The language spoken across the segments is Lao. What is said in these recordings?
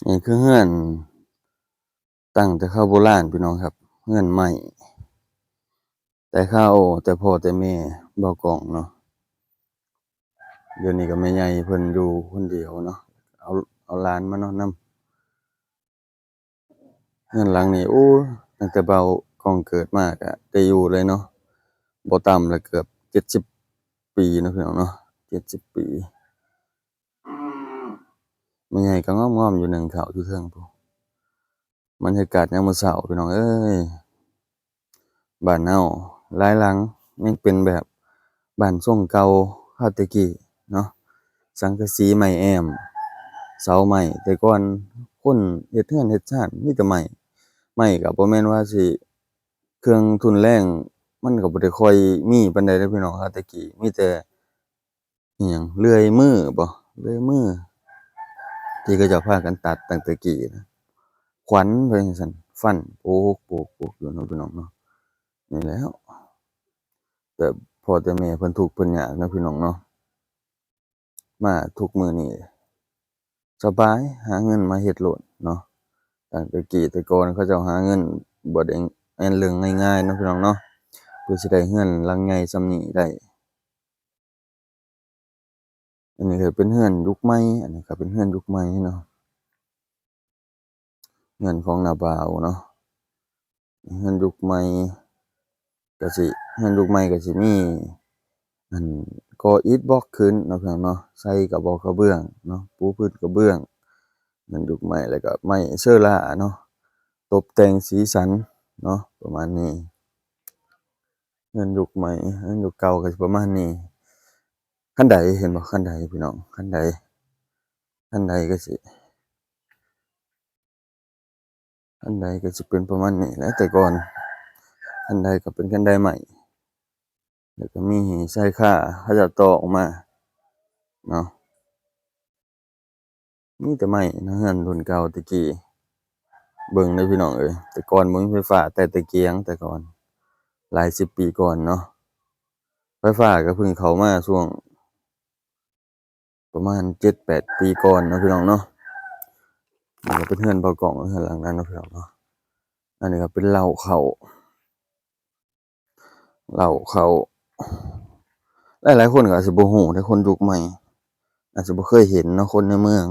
ນີ້ຄືເຮືອນຕັ້ງແຕ່ຄາວໂບລານພີ່ນ້ອງຄັບ ເຮືອນໄມ້ ແຕ່ຄາວແຕ່ພໍ່ແຕ່ແມ່ບ່າວກອງເນາະ. ດຽວນີ້ກໍແມ່ໃຫຍ່ເພິ່ນຢູ່ຄົນດຽວເນາະ ເອົາ ເອົາຫຼານມານອນນຳ. ເຮືອນຫຼັງນີ້ ໂອ້ ຕັ້ງແຕ່ບ່າວກອງເກີດມາກະໄດ້ຢູ່ເລີຍເນາະ ບໍ່ຕ່ຳລະເກືອບເຈັດສິບປີເນາະພີ່ນ້ອງເນາະ ເຈັດສິບປີ. ແມ່ໃຫຍ່ກໍງອມໆຢູ່ ໜຶ້ງເຂົ້າຢູ່ເທິງພຸ້ນ. ບັນຍາກາດຍາມມື້ເຊົ້າພີ່ນ້ອງເອີຍ ບ້ານເຮົາຫຼາຍຫຼັງຍັງເປັນແບບບ້ານຊົງເກົ່າຄາວແຕ່ກີ້ເນາະ ສັງກະສີໄມ້ແອ້ມ ເສົາໄມ້ ແຕ່ກ່ອນຄົນເຮັດເຮືອນເຮັດຊານມີແຕ່ໄມ້ ໄມ້ກໍບໍ່ແມ່ນວ່າຊິ ເຄື່ອງທຸນແຮງມັນກໍບໍ່ໄດ້ຄ່ອຍມີປານໃດເດ້ພີ່ນ້ອງ ຄາວແຕ່ກີ້ມີແຕ່ ອີຫຍັງ ເລື່ອຍມືບໍ ເລື່ອຍມື ທີ່ເຂົາເຈົ້າພາກັນຕັດຕັ້ງແຕ່ກີ້ນະ ຂວັນໄປຈັ່ງຊັ້ນ ຟັນໂປກໆໆຢູ່ເນາະພີ່ນ້ອງເນາະ. ນີ້ແຫຼະ ແຕ່ພໍ່ແຕ່ແມ່ເພິ່ນທຸກເພິ່ນຍາກເນາະພີ່ນ້ອງເນາະ ມາທຸກມື້ນີ້ສະບາຍ ຫາເງິນມາເຮັດໂລດເນາະ. ຕັ້ງແຕ່ກີ້ແຕ່ກ່ອນເຂົາເຈົ້າຫາເງິນບໍ່ໄດ້ແມ່ນເລື່ອງງ່າຍໆເນາະພີ່ນ້ອງເນາະ ເພື່ອຊິໄດ້ເຮືອນຫຼັງໃຫຍ່ສ່ຳນີ້ໄດ້. ອັນນີ້ກໍເປັນເຮືອນຍຸກໃໝ່ ອັນນີ້ກໍເປັນເຮືອນຍຸກໃໝ່ເນາະ ເຮືອນຂອງນ້າບ່າວເນາະ. ເຮືອນຍຸກໃໝ່ກໍຊິ ເຮືອນຍຸກໃໝ່ກໍຊິມີ ອັນ ກໍ່ອິດບລັອກຂຶ້ນເນາະພີ່ນ້ອງເນາະ ໃສ່ກະບອກກະເບື້ອງເນາະ ປູພື້ນກະເບື້ອງ. ເຮືອນຍຸກໃໝ່ ແລ້ວກໍໄມ້ເຊີລາເນາະ ຕົບແຕ່ງສີສັນເນາະ ປະມານນີ້. ເຮືອນຍຸກໃໝ່ ເຮືອນຍຸກເກົ່າກໍຊິປະມານນີ້. ຄັນໄດ ເຫັນບໍ່ ຄັນໄດພີ່ນ້ອງ ຄັນໄດ ຄັນໄດກໍຊິ ຄັນໄດກໍຊິເປັນປະມານນີ້ແຫຼະ ແຕ່ກ່ອນຄັນໄດກໍເປັນຄັນໄດໄມ້ ແລ້ວກໍມີສາຍຄາເຂົາເຈົ້າຕໍ່ອອກມາເນາະ. ມີແຕ່ໄມ້ເນາະ ເຮືອນລຸ້ນເກົ່າແຕ່ກີ້ ເບິ່ງເດີພີ່ນ້ອງເອີຍ ແຕ່ກ່ອນບໍ່ມີໄຟຟ້າ ແຕ່ຕະກຽງ ແຕ່ກ່ອນຫຼາຍສິບປີກ່ອນເນາະ. ໄຟຟ້າກໍເພິ່ງເຂົ້າມາຊ່ວງປະມານເຈັດແປດປີກ່ອນເນາະພີ່ນ້ອງເນາະ. ນີ້ກໍເປັນເຮືອນບ່າວກອງ ເຮືອນຫຼັງນັ້ນເນາະພີ່ນ້ອງເນາະ. ອັນນີ້ກໍເປັນເລົ້າເຂົ້າ ເລົ້າເຂົ້າ ຫຼາຍໆຄົນກໍອາດຊິບໍ່ຮູ້ເດ້ ຄົນຍຸກໃໝ່ອາດຊິບໍ່ເຄີຍເຫັນເນາະ ຄົນໃນເມືອງ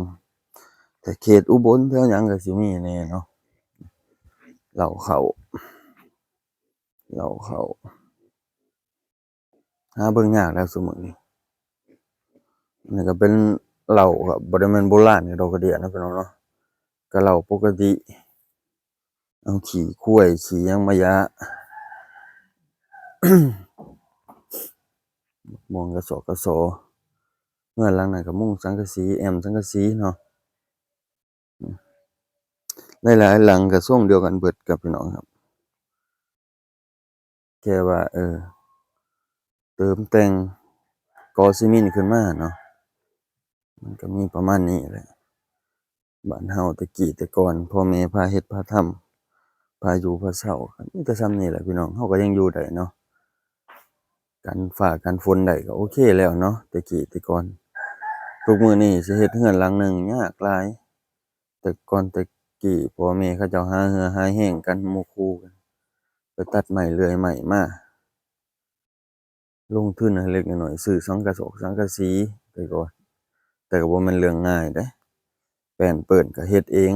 ແຕ່ເຂດອຸບົນແຖວຫຍັງກໍຊິມີແດ່ເນາະ ເລົ້າເຂົ້າ ເລົ້າເຂົ້າ ຫາເບິ່ງຍາກແລ້ວຊຸມື້ນີ້. ນີ້ກໍເປັນເຫຼົ້າ ກໍບໍ່ໄດ້ແມ່ນໂບລານກະດອກກະເດຍເນາະພີ່ນ້ອງເນາະ ກໍເຫຼົ້າປົກກະຕິ ເອົາຂີ້ຄວາຍຂີ້ຫຍັງມາຢາ ໝ່ວງກະຊອກກະຊໍ. ເຮືອນຫຼັງນັ້ນກໍມຸງສັງກະສີ ແອ້ມສັງກະສີເນາະ ຫຼາຍໆຫຼັງກໍຊົງດຽວກັນເບິດຄັບພີ່ນ້ອງຄັບ. ແຄ່ວ່າ ເອີ ເຕີມແຕ່ງກໍ່ຊີເມັນຂຶ້ນມາເນາະ ມັນກໍມີປະມານນີ້ແຫຼະ. ບ້ານເຮົາແຕ່ກີ້ແຕ່ກ່ອນ ພໍ່ແມ່ພາເຮັດພາທຳ ພາຢູ່ພາເຊົາ ກໍມີແຕ່ສ່ຳນີ້ແຫຼະພີ່ນ້ອງ ເຮົາກໍຍັງຢູ່ໄດ້ເນາະ ກັນຟ້າກັນຝົນໄດ້ກໍໂອເຄແລ້ວເນາະ ແຕ່ກີ້ແຕ່ກ່ອນ. ທຸກມື້ນີ້ຊິເຮັດເຮືອນຫຼັງໜຶ່ງຍາກຫຼາຍ. ແຕ່ກ່ອນແຕ່ກີ້ພໍ່ແມ່ເຂົາເຈົ້າຫາເຫື່ອຫາແຮງກັນ ໝູ່ຄູ່ກັນ ໄປຕັດໄມ້ເລື່ອຍໄມ້ມາ ລົງທຶນໃຫ້ເລັກໃຫ້ນ້ອຍ ຊື້ສັງກະສອກສັງກະສີ ແຕ່ກໍ ແຕ່ກໍບໍ່ແມ່ນເລື່ອງງ່າຍເດ້. ແປ້ນເປີ້ນກໍເຮັດເອງ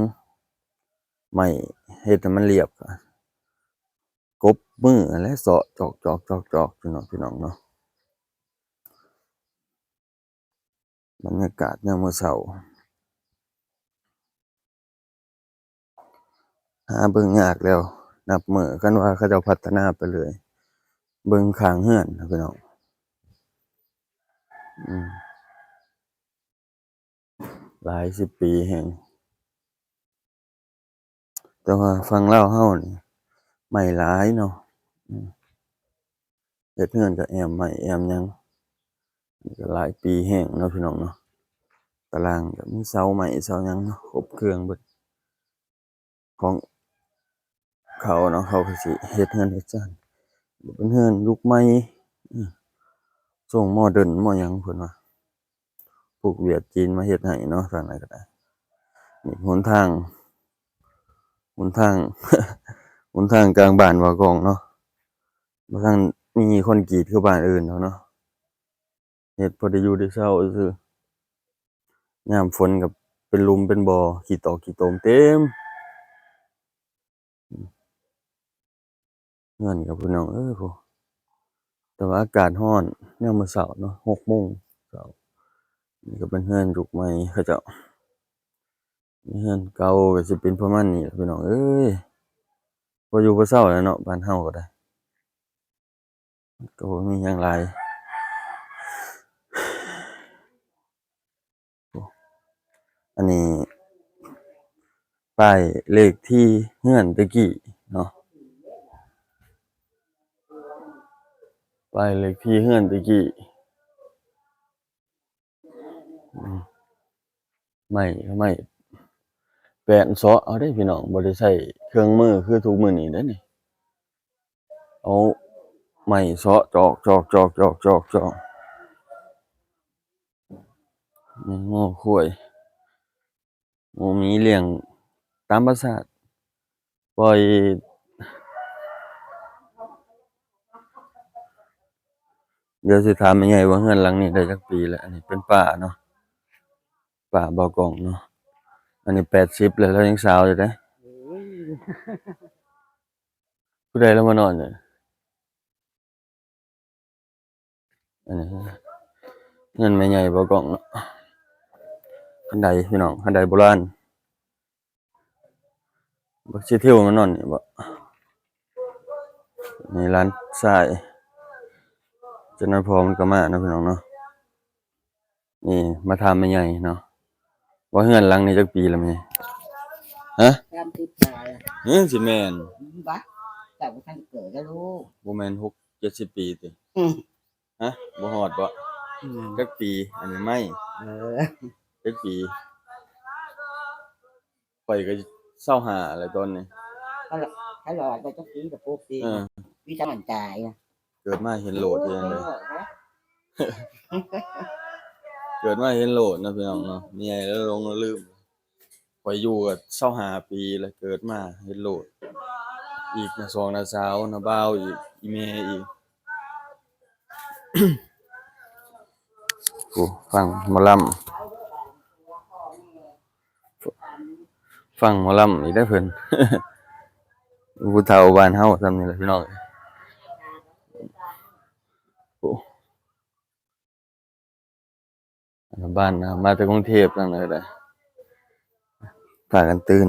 ໄມ້ເຮັດໃຫ້ມັນລຽບ ກໍກົບມືຫັ້ນແຫຼະ ເຊາະຈອກໆໆໆ ພີ່ນ້ອງເນາະ. ບັນຍາກາດຍາມມື້ເຊົ້າ ຫາເບິ່ງຍາກແລ້ວ ນັບມື້ ຄັນວ່າເຂົາເຈົ້າພັດທະນາໄປເລື້ອຍ. ເບິ່ງຂ້າງເຮືອນນະພີ່ນ້ອງ ອືມ ຫຼາຍສິບປີແຮງ. ແຕ່ວ່າຝັ່ງລາວເຮົານີ້ໄມ້ຫຼາຍເນາະ ອືມ ເຮັດເຮືອນກໍແອ້ມໄມ້ແອ້ມຫຍັງ ກໍຫຼາຍປີແຮງເນາະພີ່ນ້ອງເນາະ. ຕາລ່າງກໍມີເສົາໄມ້ເສົາຫຍັງເນາະ ຄົບເຄື່ອງເບິດ ຂອງເຂົາເນາະ ເຂົາກໍຊິເຮັດເຮືອນເຮັດຊານ ເປັນເຮືອນຍຸກໃໝ່ ອືມ ຊົງໂມເດີນໂມຫຍັງເພິ່ນວ່າ ພວກຫວຽດຈີນມາເຮັດໃຫ້ເນາະ ທາງໃດກໍໄດ້. ນີ້ຫົນທາງ ຫົນທາງ ຫົນທາງກາງບ້ານບ່າວກອງເນາະ ບໍ່ທັນມີຄອນກຣີດຄືບ້ານອື່ນດອກເນາະ ເຮັດພໍໄດ້ຢູ່ໄດ້ເຊົາຊື່ໆ ຍາມຝົນກໍເປັນຫຼຸມເປັນບໍ່ ຂີ້ຕອກຂີ້ຕົມເຕັມ. ເຮືອນກັບພີ່ນ້ອງເອີຍ ໂອ້ ແຕ່ວ່າອາກາດຮ້ອນຍາມມື້ເຊົ້າເນາະ ຫົກໂມງເຊົ້າ. ນີ້ກໍເປັນເຮືອນຍຸກໃໝ່ເຂົາເຈົ້າ ເຮືອນເກົ່າກໍຊິເປັນປະມານນີ້ແຫຼະພີ່ນ້ອງເອີຍ ພໍຢູ່ພໍເຊົາແຫຼະເນາະ ບ້ານເຮົາກໍໄດ້ ກໍບໍ່ມີຫຍັງຫຼາຍ. ອັນນີ້ປ້າຍເລກທີ່ເຮືອນແຕ່ກີ້ເນາະ ປ້າຍເລກທີ່ເຮືອນແຕ່ກີ້ ອືມ ໄມ້ ໄມ້ແປນເຊາະເອົາເດ້ພີ່ນ້ອງ ບໍ່ໄດ້ໃຊ້ເຄື່ອງມືຄືທຸກມື້ນີ້ເດ້ນີ້ ເອົາໄມ້ເຊາະຈອກໆໆໆໆ ງົວຄວາຍ ໝູໝີລ້ຽງຕາມປະສາດ ປ່ອຍ. ດຽວຊິຖາມແມ່ໃຫຍ່ວ່າເຮືອນຫຼັງນີ້ໄດ້ຈັກປີແລ້ວ. ອັນນີ້ເປັນປ້າເນາະ ປ້າບ່າວກອງເນາະ ອັນນີ້ແປດສິບແລ້ວ ລາວຍັງສາວຢູ່ເດ້. ໂອ້ຍ ຜູ້ໃດລະມານອນນີ້? ອັນນີ້ເຮືອນແມ່ໃຫຍ່ບ່າວກອງເນາະ ຄັນໄດພີ່ນ້ອງ ຄັນໄດໂບລານ. ບັກຊິທິວມານອນນີ້ບໍ? ນີ້ຫຼານຊາຍ ຈັກໜ່ອຍພໍ່ມັນກໍມາເນາະພີ່ນ້ອງເນາະ. ນີ້ມາຖາມແມ່ໃຫຍ່ເນາະ ວ່າເຮືອນຫຼັງນີ້ຈັກປີແລ້ວແມ່? ຮະ? ສາມສິບປາຍ. ເອີ ຊິແມ່ນ. ບະ ເຈົ້າບໍ່ທັນເກີດແລ້ວລູກ. ບໍ່ແມ່ນຫົກເຈັດສິບປີຕິ? ອືມ. ຮະ? ບໍ່ຮອດບໍ? ອືມ. ຈັກປີ? ອັນນີ້ໄມ້. ເອີ. ຈັກປີ? ຂ້ອຍກໍຊາວຫ້າແລ້ວຕອນນີ້. ຄັນລະ ຄັນລະວ່າໄດ້ຈັກປີກໍປົກປີ. ເອີ. ປີທາງມັນຕາຍນະ. ເກີດມາເຫັນໂຫຼດຄືຫຍັງເລີຍ. ເກີດມາເຫັນໂຫຼດເນາະພີ່ນ້ອງເນາະ ແມ່ໃຫຍ່ລະຫຼົງລະລືມ. ຂ້ອຍຢູ່ກໍຊາວຫ້າປີແລ້ວ ເກີດມາເຫັນໂຫຼດ ອີກນ້າສອງນ້າສາວ ນ້າບ່າວອີກ ອີ່ແມ່ອີກ. ໂອ້ ຟັງໝໍລຳ ຟັງໝໍລຳອີກເດ້ເພິ່ນ. ຜູ້ເຖົ້າບ້ານເຮົາສ່ຳນີ້ແຫຼະພີ່ນ້ອງ. ໂອ້ ບ້ານນະ ມາແຕ່ກຸງເທບນັ້ນເລີຍ ພາກັນຕື່ນ.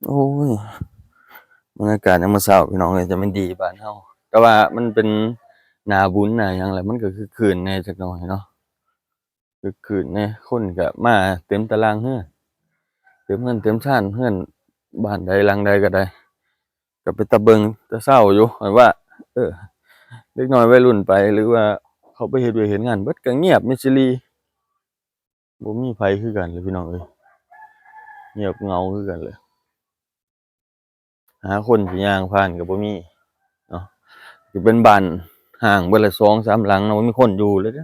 ໂອ້ຍ ບັນຍາກາດຍາມມື້ເຊົ້າພີ່ນ້ອງເອີຍ ຈະແມ່ນດີບ້ານເຮົາ ແຕ່ວ່າມັນເປັນໜ້າບຸນໜ້າຫຍັງແຫຼະ ມັນກໍຄຶກຄື້ນແດ່ຈັກໜ້ອຍເນາະ. ຄຶກຄື້ນແດ່ ຄົນກໍມາເຕັມຕະລ່າງເຮືອນ ເຕັມເຮືອນເຕັມຊານ ເຮືອນບ້ານໃດຫຼັງໃດກໍໄດ້ ກໍເປັນຕາເບິ່ງຕາເຊົາຢູ່ ແບບວ່າ ເອີ ເດັກນ້ອຍໄວລຸ້ນໄປ ຫຼືວ່າເຂົາໄປເຮັດວຽກເຮັດງານເບິດ ກໍງຽບມິດຊີລີ ບໍ່ມີໃຜຄືກັນເລີຍພີ່ນ້ອງເອີຍ ງຽບເຫງົາຄືກັນເລີຍ. ຫາຄົນຊິຍ່າງຜ່ານກໍບໍ່ມີເນາະ ຊິເປັນບ້ານຮ້າງເບິດລະ ສອງສາມຫຼັງເນາະ ບໍ່ມີຄົນຢູ່ເລີຍເດ້.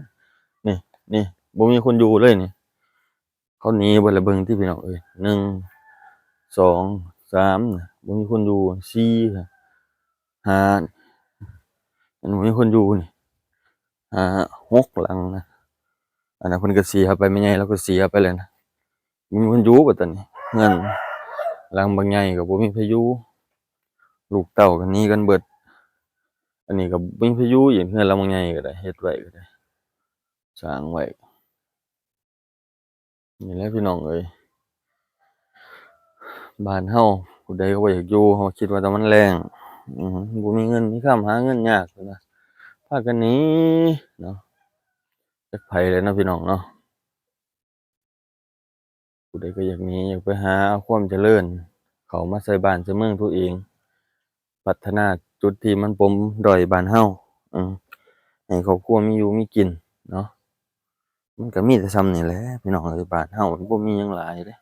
ນີ້ ນີ້ ບໍ່ມີຄົນຢູ່ເລີຍນີ້ ເຂົາໜີເບິດລະ. ເບິ່ງຕິພີ່ນ້ອງເອີຍ ໜຶ່ງ ສອງ ສາມ ບໍ່ມີຄົນຢູ່ ສີ່ ຫ້າ ຍັງບໍ່ມີຄົນຢູ່ນີ້ ຫ້າ ຫົກຫຼັງນະ. ອັນນັ້ນເພິ່ນກໍເສຍໄປ ແມ່ໃຫຍ່ລາວກໍເສຍໄປແລ້ວນະ ບໍ່ມີຄົນຢູ່ບັດຕອນນີ້. ເຮືອນຫຼັງບັກໃຫຍ່ກໍບໍ່ມີໃຜຢູ່ ລູກເຕົ້າກໍໜີກັນເບິດ. ອັນນີ້ກໍບໍ່ມີໃຜຢູ່ອີກ ເຮືອນຫຼັງບັກໃຫຍ່ກໍໄດ້ ເຮັດໄວ້ກໍໄດ້ ສ້າງໄວ້. ນີ້ແຫຼະພີ່ນ້ອງເອີຍ ບ້ານເຮົາ ຜູ້ໃດກໍບໍ່ຢາກຢູ່ ເຮົາຄິດວ່າແຕ່ມັນແລ້ງ ອື ບໍ່ມີເງິນມີຄຳ ຫາເງິນຍາກ ເພິ່ນວ່າ ພາກັນໜີເນາະ. ຈັກໃຜແຫຼະເນາະພີ່ນ້ອງເນາະ ຜູ້ໃດກໍຢາກໜີ ຢາກໄປຫາເອົາຄວາມຈະເລີນເຂົ້າມາໃສ່ບ້ານໃສ່ເມືອງຕົວເອງ ພັດທະນາຈຸດທີ່ມັນປົມດ້ອຍບ້ານເຮົາ ອື ໃຫ້ຄອບຄົວມີຢູ່ມີກິນເນາະ. ມັນກໍມີແຕ່ສ່ຳນີ້ແຫຼະພີ່ນ້ອງເອີຍ ບ້ານເຮົາມັນບໍ່ມີຫຍັງຫຼາຍເດ້.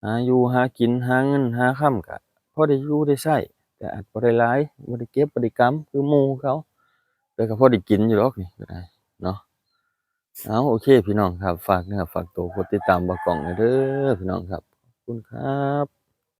ຫາຢູ່ຫາກິນ ຫາເງິນຫາຄຳ ກະພໍໄດ້ຢູ່ໄດ້ໃຊ້ ແຕ່ອາດບໍ່ໄດ້ຫຼາຍ ບໍ່ໄດ້ເກັບບໍ່ໄດ້ກຳຄືໝູ່ເຂົາ ແຕ່ກໍພໍໄດ້ກິນຢູ່ດອກ ນີ້ກໍໄດ້ເນາະ. ເອົາ ໂອເຄ ພີ່ນ້ອງຄັບ ຝາກເນື້ອຝາກໂຕ ກົດຕິດຕາມບ່າວກ້ອງແດ່ເດີ ພີ່ນ້ອງຄັບ ຂອບຄຸນຄັບ.